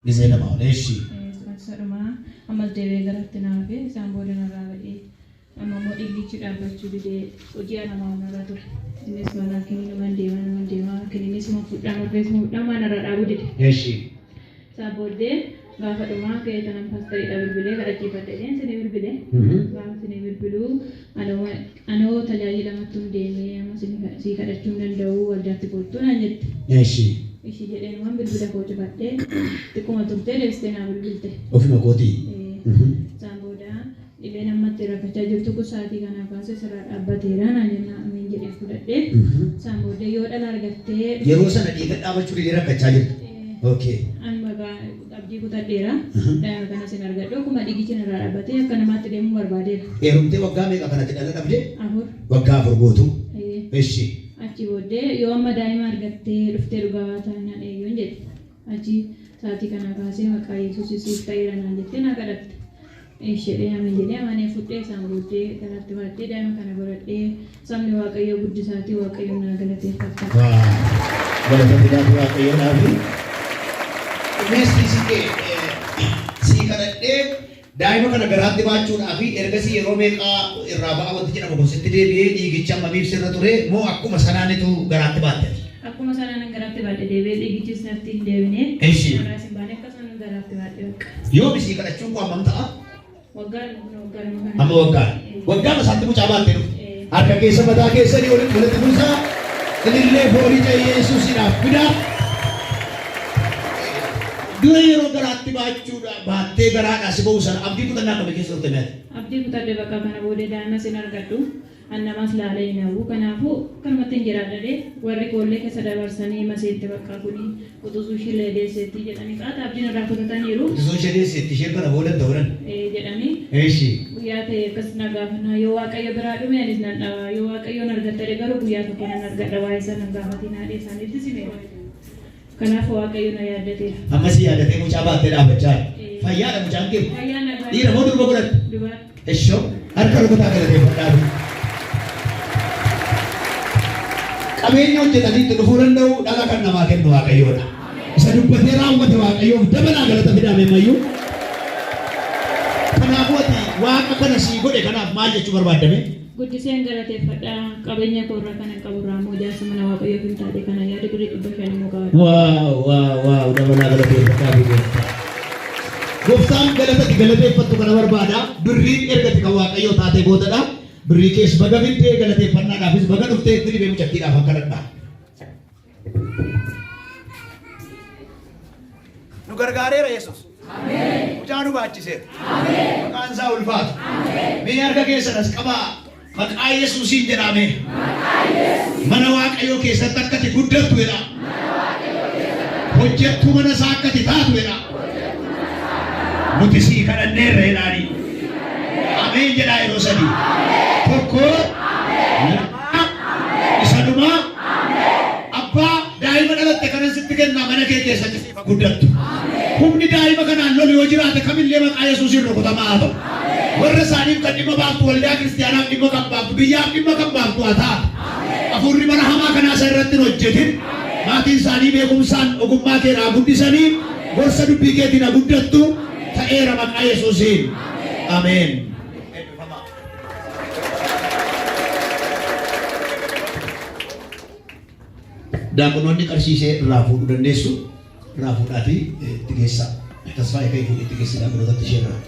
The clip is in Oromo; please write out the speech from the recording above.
Gizee lama ol. Eshi. Isa dhumaa ammas deebi'ee garaatti na hafe isaan booda narraa ba'ee amma immoo dhiigichi dhaabbachuu didee hojii namaa narra ture. Innis mana hakimii numan deemaa numan deemaa kiniinis ma fudhaa marfees ma fudhaa maa narraa dhaabuu dide. Eshi. Isaa booddee gaafa dhumaa ka'ee tanan paastariidha bilbilee kadhachiifadhe jedheen isinii bilbile. Gaafa isinii bilbiluu anoo tajaajila mattuun deemee amma sii kadhachuu hin danda'u waldaatti koottuu naan jette. Eshi. Ishii jedheen waan bilbila koo cufadhee xiqquma turtee deebistee naa bilbilte. Ofuma kootii. Isaan booda dhibeen ammatti rakkachaa jirtu kun sa'aatii kanaa kaasee sirraa dhaabbateera naan jennaan ameen jedhee fudhadhee. Isaan booddee yoo dhala argattee Yeroo sana dhiiga dhaabachuu didee rakkachaa jirtu. Okay. Ani bagaa abdii kutadheera. Daa'ima kanas hin argadhu. Akkuma dhiigichi narraa dhaabbatee akka namaatti deemuu barbaadeera. Heerumtee waggaa meeqa kanatti dhala dhabde? 4. Waggaa 4 guutuu. Eshi. Achi booddee yoo amma daa'ima argattee dhuftee dhugaa baataa naan eeyyuun jedhe. Achi sa'aatii kanaa kaasee maqaa Yesuus siif ta'eera naan jettee naa kadhatte. Eshi jedhee ameen jedhee amanee fudhee isaan booddee garaatti baadhee daa'ima kana godhadhee sabni Waaqayyoo guddisaatii Waaqayyoon naa galateeffadha. Waaw! Galata fidaati Waaqayyoodhaafi. Meessi kee sii kadhadhee daa'ima kana garaatti baachuudhaafi ergasii yeroo meeqaa irraa ba'a wanti jedhamu kun sitti deebi'ee dhiigichi hammamiif sirra ture moo akkuma sanaanitu garaatti baatte? Akkuma sanaanan garaatti baadhe deebi'ee dhiigichis natti hin deebine. Eshi. Narraas hin baane akkasuma garaatti baadhe bakka. Yoomi sii kadhachuun koo hammam ta'a? Waggaa lama kun waggaa lama kana. Amma waggaa. Waggaa isaatti mucaa baattee dhufte. Harka keessa mataa keessanii walitti walitti buusaa. Ilillee foolicha Yesuusiidhaaf fidaa. Dura yeroo garaatti baachuudha baattee garaadhaa si ba'u sana abdii kutannaa akkamii keessa turte meeti? Abdii kutadhe bakka kana booda daa'ima sin argadhu. An namaas laalee hin hawwu. Kanaafuu akkanumatti hin jiraadha jedhee warri koollee keessa dabarsanii maseette baqqaa kuni quxusuu ishiillee deesseetti jedhanii qaata abdii narraa kutataniiru. Quxisuu ishee deesseetti isheen kana booda hin ta'u jedhan. Ee jedhanii. Eshi. Guyyaa ta'e akkas na gaafanna yoo Waaqayyo biraa dhume anis nan dhaba yoo Waaqayyoon argatta jedhe garuu guyyaa tokko nan argadha waa'ee isaa nan gaafatinaa jedhee isaanitti simeera. Kanaaf Waaqayyo na yaaddateera. Amma si yaadatee mucaa baattee dhaabachaa jira. Ee. Fayyaadha mucaan kee? Fayyaa nagaa. Dhiira moo durba godhatte? Dubara. Eshoo harka rukutaa galateeffadhaa. Qabeenya hojjetanii itti dhufuu danda'u dhala kan namaa kennu Waaqayyoodha. Isa dubbatee raawwate Waaqayyoof dabalaa galata fidaa meemmayyuu. Kanaafuu ati Waaqa kana sii godhe kanaaf maal jechuu barbaaddame? Guddiseen galateeffadha. Qabeenya koo irraa kanan qabu irraa immoo ijaarsa mana Waaqayyoof hin taate kana yaada birrii 500 immoo qabadha. Waaw waaw waaw dabalaa galateeffadhaa fi gooftaa. Gooftaan galata ati galateeffattu kana barbaada. Birriin erga ati kan Waaqayyoo taatee boodadha. Birrii kees baga fiddee galateeffannaadhaafis baga dhuftee itti dhibee mucattiidhaaf akka dhadhaa. Nu gargaareera Yesuus. Mucaa nu baachiseera. Maqaan isaa ulfaatu. Mee harka keessan as qabaa. Maqaa Yesuusiin jedhaa mee. Mana Waaqayyoo keessatti akka ati guddattu jedhaa. Hojjettuu mana isaa akka ati taatu jedhaa. Nuti sii kadhanneerra jedhaanii. Ameen jedhaa yeroo sadii. Tokko, lama, isa dhumaa. Abbaa daa'ima dhalatte kanan sitti kennaa mana kee keessatti siif haa guddattu. Humni daa'ima kanaan lolu yoo jiraate kamillee maqaa Yesuusiin rukutamaa haa ta'u. Warra isaaniif kan dhimma baaftu waldaa kiristiyaanaaf dhimma kan baaftu biyyaaf dhimma kan baaftu haa taatu. Hafuurri bara hamaa kanaa isa irratti hin hojjetin. Maatiin isaanii beekumsaan ogummaa keen haa guddisanii gorsa dubbii keetiin haa guddattu ta'eera maqaa Yesuusiin. Ameen. Eebbifamaa. Daaqonoonni qarshii ishee irraa fuudhuu dandeessu. Irraa fuudhaatii itti geessaa. Tasfaayee ka'ii fuudhii itti geessi daaqonootatti ishee irraa.